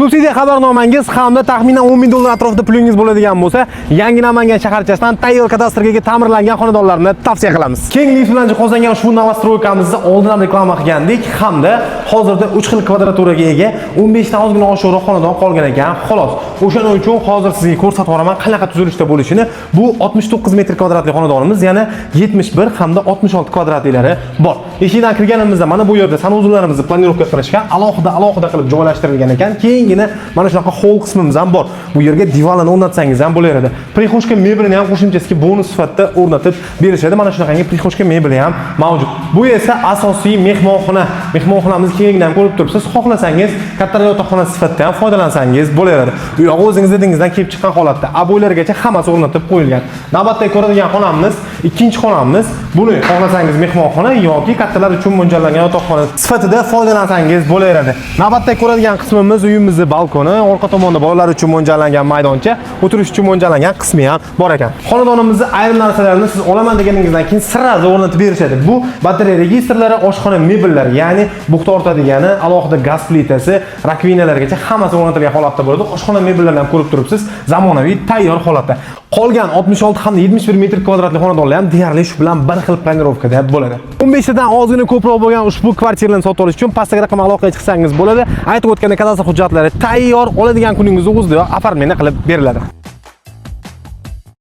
Subsidiya xabarnomangiz hamda taxminan 10 ming dollar atrofida pulingiz bo'ladigan bo'lsa, yangi Namangan shaharchasidan tayyor kadastrga ega ta'mirlangan xonadonlarni tavsiya qilamiz. Keng lift bilan jihozlangan ushbu новостройка mizni oldin ham reklama qilgandik hamda hozirda 3 xil kvadraturaga ega 15 dan ozgina oshiqroq xonadon qolgan ekan, xolos. O'shaning uchun hozir sizga ko'rsatib yuboraman qanaqa tuzilishda bo'lishini. Bu 69 metr kvadratli xonadonimiz, yana 71 hamda 66 kvadratlilari bor. Eshikdan kirganimizda mana bu yerda санузел larimizni планировка qilishgan, alohida alohida qilib joylashtirilgan ekan. Keyingina mana shunaqa холл qismimiz ham bor. Bu yerga divanlarni o'rnatsangiz ham bo'laveradi. Прихожка mebelini ham qo'shimchasiga bonus sifatida o'rnatib berishadi. Mana shunaqangi прихожка mebeli ham mavjud. Bu esa asosiy mehmonxona. Mehmonxonamiz kengligini ham ko'rib turibsiz. Xohlasangiz kattaroq yotoqxona sifatida ham foydalansangiz bo'laveradi. U yog'i o'zingiz didingizdan kelib chiqqan holatda обой largacha hammasi o'rnatib qo'yilgan. Navbatdagi ko'radigan xonamiz, ikkinchi xonamiz. Buni xohlasangiz mehmonxona yoki kattalar uchun mo'ljallangan yotoqxona sifatida foydalansangiz bo'laveradi. Navbatdagi ko'radigan qismimiz uyimizni balkoni, orqa tomonda bolalar uchun mo'ljallangan maydoncha, o'tirish uchun mo'ljallangan qismi ham bor ekan. Xonadonimizni ayrim narsalarini siz olaman deganingizdan keyin сразу o'rnatib berishadi. Bu batareya registrlari, oshxona mebellari, ya'ni bug' tortadigani, alohida gaz plitasi, раковина largacha hammasi o'rnatilgan holatda bo'ladi. Oshxona mebellarini ham ko'rib turibsiz, zamonaviy tayyor holatda. Qolgan 66 hamda 71 metr kvadratli xonadonlar ham deyarli shu bilan bir xil планировка da bo'ladi. 15 tadan ozgina ko'proq bo'lgan ushbu kvartiralarni sotib olish uchun pastdagi raqam aloqaga chiqsangiz bo'ladi. Aytib o'tgandek, kadastr hujjatlari tayyor, oladigan kuningizni o'zidayoq оформление qilib beriladi.